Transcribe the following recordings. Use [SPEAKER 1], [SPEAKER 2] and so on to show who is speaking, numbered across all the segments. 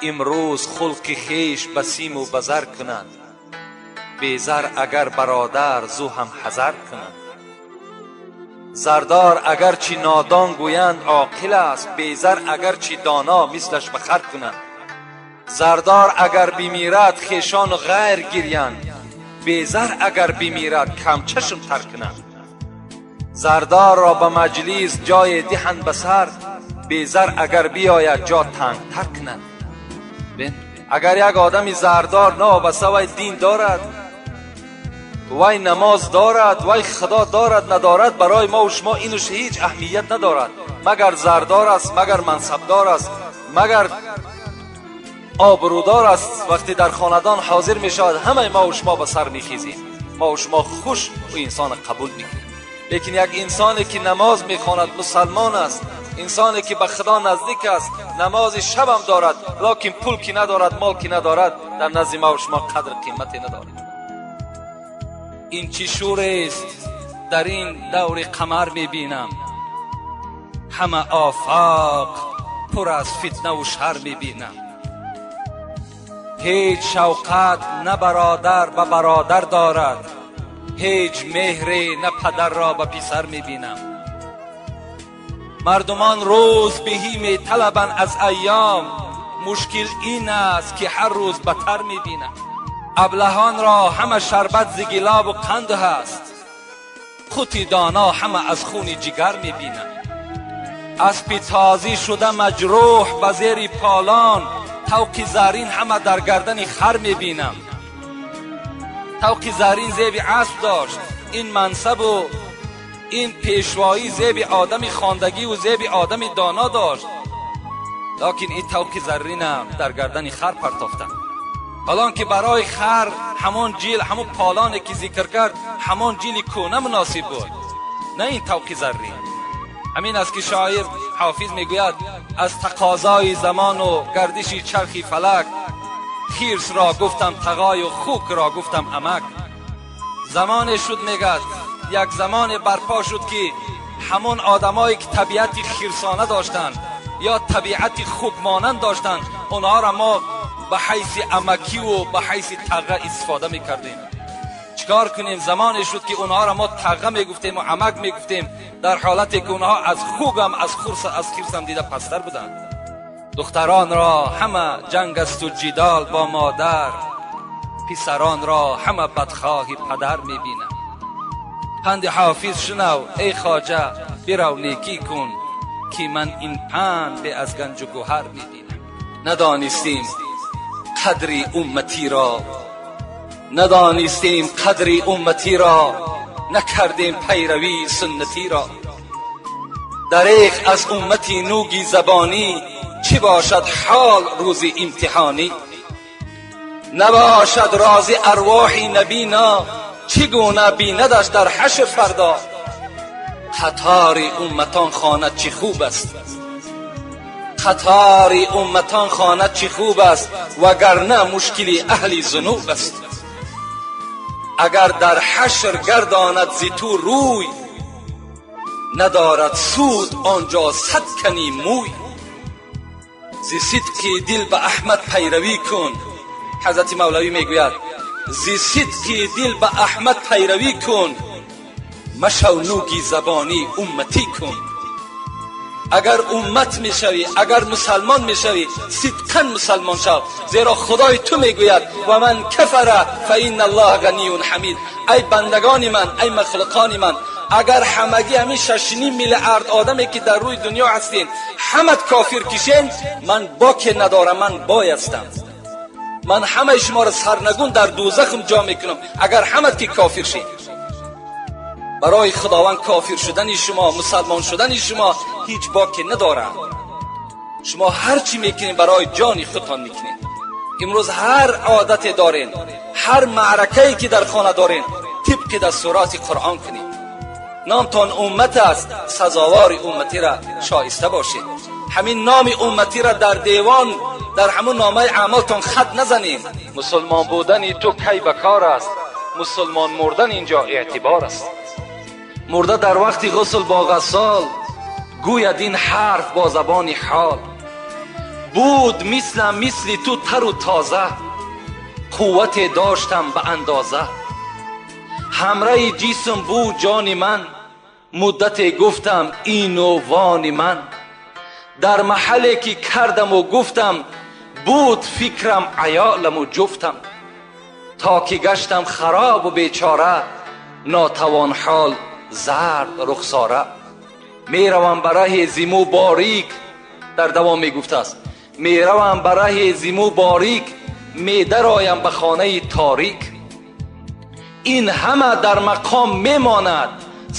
[SPEAKER 1] Имрӯз хулқи хеш ба симу ба зар кунанд, безар агар бародар зу ҳам ҳазар кунанд. Зардор агарчи нодон гӯянд, оқил аст, безар агарчи доно, мислаш ба хар кунанд. Зардор агар бимирад, хешону ғайр гирянд, безар агар бимирад, камчашм тар кунанд. Зардорро ба маҷлис ҷое диҳанд ба сар, безар агар биёяд, ҷо тангтар кунанд. Агар як одами зардор новобаста вай дин дорад, вай намоз дорад, вай худо дорад, надорад, барои мо шумо инуш ҳеҷ аҳамият надорад. Магар зардор аст, магар мансабдор аст, магар обрӯдор аст, вақте дар хонадон ҳозир мешавад, ҳамаи мо шумо ба сар мехезем, мо шумо хуш ӯ инсона қабул мекунем. Лекин як инсоне ки намоз мехонад, мусалмон аст, инсоне ки ба худо наздик аст, намози шабам дорад, лекин пул ки надорад, мол ки надорад, дар назди мо шумо қадр қимате надорад. Ин чӣ шӯрест дар ин даври қамар мебинам, ҳама офоқ пур аз фитнаву шар мебинам. Ҳеҷ шавқат на бародар ба бародар дорад, ҳеҷ меҳре на падарро ба писар мебинам. Мардумон рӯз беҳӣ металабанд аз айём, мушкил ин аст, ки ҳар рӯз батар мебинам. Аблаҳонро ҳама шарбат зи гилобу қанд ҳаст, қути доно ҳама аз хуни ҷигар мебинам. Аспи тозӣ шуда маҷрӯҳ ба зери полон, тавқи зарин ҳама дар гардани хар мебинам. Тавқи зарин зеби асп дошт, ин мансабу ин пешвоӣ зеби одами хондагиву зеби одами доно дошт, лекин ин тавқи заррина дар гардани хар партофтам. Ҳолон ки барои хар ҳамон ҷил, ҳамон полоне ки зикр кард, ҳамон ҷили кӯна муносиб буд, на ин тавқи заррин. Ҳамин аст, ки шоир Ҳофиз мегӯяд: аз тақозои замону гардиши чархи фалак, хирсро гуфтам тағою хукро гуфтам амак. Замоне шуд, мегӯяд, як замоне барпо шуд, ки ҳамон одамое ки табиати хирсона доштанд ё табиати хукмонанд доштанд, онҳоро мо ба ҳайси амакиву ба ҳайси тағға истифода мекардем. Чӣ кор кунем? Замоне шуд, ки онҳоро мо тағға мегуфтему амак мегуфтем, дар ҳолате ки онҳо аз хугам, аз хурса, аз хирсам дида пасттар буданд. Духтаронро ҳама ҷанг асту ҷидол бо модар, писаронро ҳама бадхоҳи падар мебинам. Панди Ҳофиз шунав, эй хоҷа, бирав, некӣ кун, ки ман ин панд бе аз ганҷу гӯҳар мебинам. Надонистем қадри умматиро, надонистем қадри умматиро, накардем пайравии суннатиро. Дареғ аз уммати нуги забонӣ, чӣ бошад ҳол рӯзи имтиҳонӣ? Набошад розӣ арвоҳи набино, чӣ гуна бинадаш дар ҳашр фардо? Қатори умматон хонад, чӣ хуб аст, қатори умматон хонад, чӣ хуб аст, вагарна мушкили аҳли зунуб аст. Агар дар ҳашр гардонад зи ту рӯй, надорад суд он ҷо сад кани мӯй. Зи сидқи дил ба Аҳмад пайравӣ кун. Ҳазрати Мавлавӣ мегӯяд: зи сидқи дил ба Аҳмад пайравӣ кун, машав нуги забонӣ, умматӣ кун. Агар уммат мешавӣ, агар мусалмон мешавӣ, сидқан мусалмон шав, зеро Худои ту мегӯяд: ва ман кафара фа инна Аллоҳа ганиюн ҳамид. Ай бандагони ман, ай махлуқони ман, агар ҳамагӣ ҳамин 6,5 миллиард одаме ки дар рӯи дунё ҳастен, ҳамат кофир кишен, ман боке надорам, ман бой ҳастам, ман ҳамаи шуморо сарнагун дар дӯзахам ҷо мекунам, агар ҳамат ки кофир шед. Барои Худованд кофир шудани шумо, мусалмон шудани шумо ҳеҷ боке надорад. Шумо ҳар чӣ мекунед, барои ҷони худтон мекунед. Имрӯз ҳар одате дорен, ҳар маъракае ки дар хона дорен, тибқи дастуроти Қуръон кунед. Номтон уммат аст, сазовори умматира шоиста бошед. Ҳамин номи умматира дар девон, дар ҳамун номаи аъмолтон хат назанед. Мусулмон будани ту кай ба кор аст? Мусулмон мурдан инҷо эътибор аст. Мурда дар вақти ғусл бо ғассол гӯяд ин ҳарф бо забони ҳол. Буд мислам мисли ту тару тоза, қуввате доштам ба андоза. Ҳамраи ҷисм буд ҷони ман, муддате гуфтам ину вони ман. Дар маҳалле ки кардаму гуфтам, буд фикрам аёламу ҷуфтам. То ки гаштам харобу бечора, нотавонҳол зард рухсора. Меравам ба раҳи зиму борик, дар давом мегуфтааст, меравам ба раҳи зиму борик, медароям ба хонаи торик. Ин ҳама дар мақом мемонад,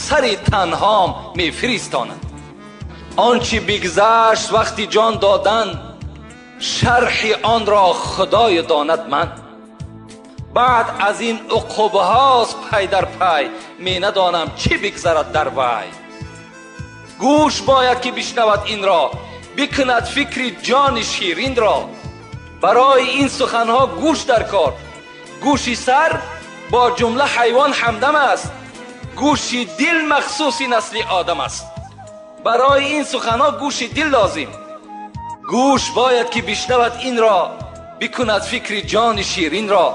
[SPEAKER 1] сари танҳом мефиристонад. Он чи бигзашт вақти ҷон додан, шарҳи онро худоё донад ман. Баъд аз ин уқубҳост пай дар пай, менадонам чӣ бигзарад дар вай. Гӯш бояд ки бишнавад инро, бикунад фикри ҷони ширинро. Барои ин суханҳо гӯш дар кор. Гӯши сар бо ҷумла ҳайвон ҳамдам аст, гӯши дил махсуси насли одам аст. Барои ин суханҳо гӯши дил лозим. Гӯш бояд ки бишнавад инро, бикунад фикри ҷони ширинро.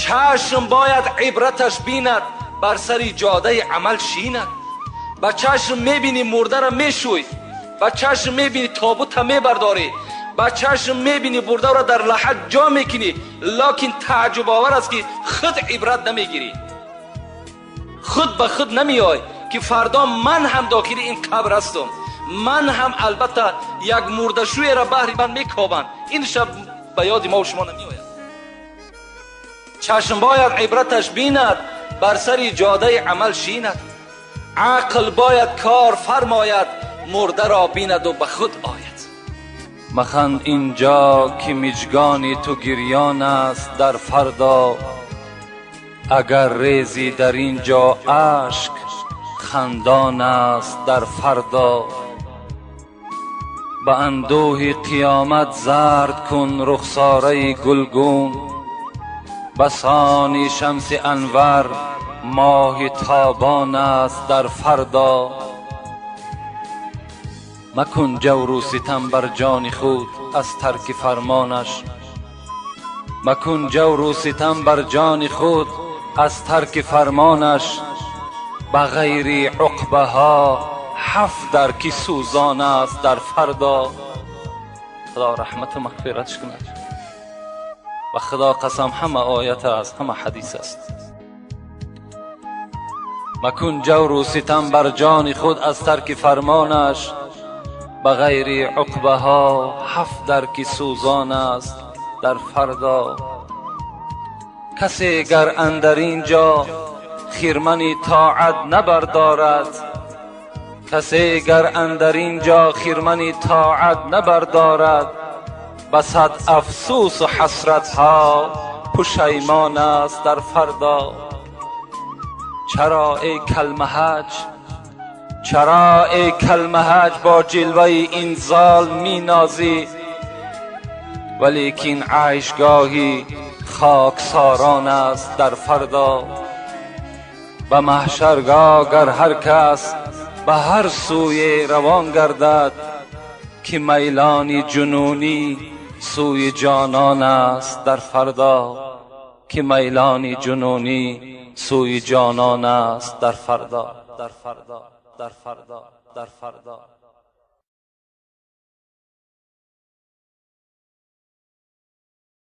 [SPEAKER 1] Чашм бояд ибраташ бинад, бар сари ҷодаи амал шинад. Ба чашм мебинӣ мурдаро мешӯй, ба чашм мебинӣ тобута мебардорӣ, ба чашм мебинӣ бурдаро дар лаҳад ҷо мекунӣ, локин тааҷҷубовар аст ки худ ибрат намегирӣ. Худ ба худ намеой ки фардо ман ҳам дохили ин қабр ҳастам, ман ҳам албатта як мурдашӯеро баҳри ман мекобанд. Ин шаб ба ёди мо шумо намеояд. Чашм бояд ибраташ бинад, бар сари ҷодаи амал шинад. Ақл бояд кор фармояд, мурдаро бинаду ба худ ояд. Маханд инҷо ки миҷгони ту гирён аст дар фардо, агар резӣ дар ин ҷо ашк хандон аст дар фардо. Ба андӯҳи қиёмат зард кун рухсораи гулгун, басони шамси анвар моҳи тобон аст дар фардо. Макун ҷавру ситам бар ҷони худ аз тарки фармонаш, макун ҷавру ситам бар ҷони худ аз тарки фармонаш. Ба ғайри уқбаҳо ҳафт дар ки сӯзон аст дар фардо. Худо раҳмату мағфиратш кунад. Ба Худо қасам, ҳама оят аст, ҳама ҳадис аст. Макун ҷавру ситам бар ҷони худ аз тарки фармонаш, ба ғайри уқбаҳо ҳафт дар ки сӯзон аст дар фардо. Касе гар андар ин ҷо хирмани тоат набардорад, касе гар андар ин ҷо хирмани тоат набардорад, ба сад афсӯсу ҳасратҳо пушаймон аст дар фардо. Чаро эй калмаҳаҷ, чаро эй калмаҳаҷ бо ҷилваи инзол минозӣ, валекин айшгоҳи хоксорон аст дар фардо. Ба маҳшаргоҳ гар ҳар кас ба ҳар сӯе равон гардад, ки майлони ҷунунӣ сӯи ҷонон аст дар фардо, ки майлони ҷунунӣ сӯи ҷонон аст дар фардо, дар фардо, дар фардо, дар фардо.